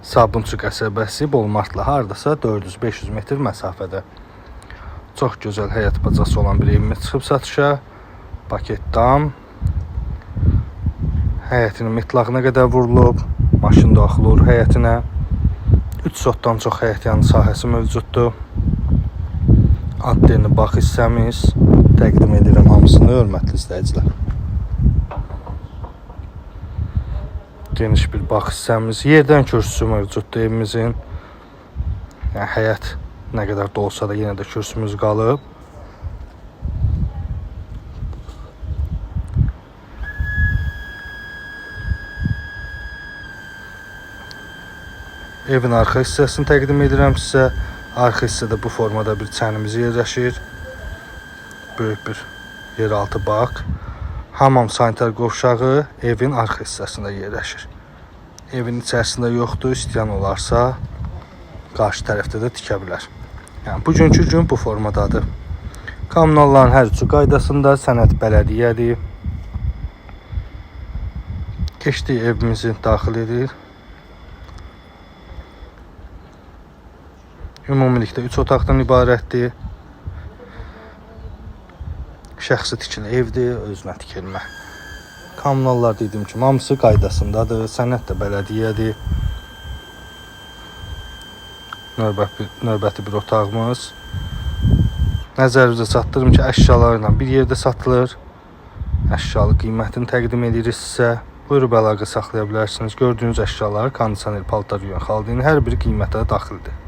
Sabunçu qəsəbəsi Bolmartla hardasa 400-500 metr məsafədə. Çox gözəl həyət bacası olan bir evimiz çıxıb satışa. Paket dam. Həyətinin metlağına qədər vurulub. Maşın daxil olur həyətinə. 3 sotdan çox həyət yanı sahəsi mövcuddur. Adlarını bağ hissəmiz təqdim edirəm hamısını, hörmətli izləyicilər. Geniş bir bağ hissəmiz, yerdən kürsüsü mövcuddur evimizin. Yəni həyət nə qədər də olsa da yenə də kürsümüz qalıb. Evin arxa hissəsini təqdim edirəm sizə. Arxa hissədə bu formada bir çənimiz yerləşir. Böyük bir yeraltı bağ. Hamam sanitar qovşağı evin arxa hissəsində yerləşir. Evin içərisində yoxdur, istəyən olarsa qarşı tərəfdə də tikə bilər. Yəni bugünkü gün bu formadadır. Kommunalların hər üçü qaydasında, sənəd bələdiyyədir. Keçdik evimizi daxil edir. Ümumilikdə 3 otaqdan ibarətdir. Şəxsi tikili evdir, özünə tikilmə. Kommunallar dediyim kimi hamısı qaydasındadır. Sənəd də bələdiyyədir. Növbəti bir otağımız. Nəzərinizə çatdırım ki, əşyalarla bir yerdə satılır. Əşyalı qiymətini təqdim edirik sizə. Buyurub əlaqə saxlaya bilərsiniz. Gördüyünüz əşyalar, kondisioner, paltar yuyan, xalidin hər biri qiymətə daxildir.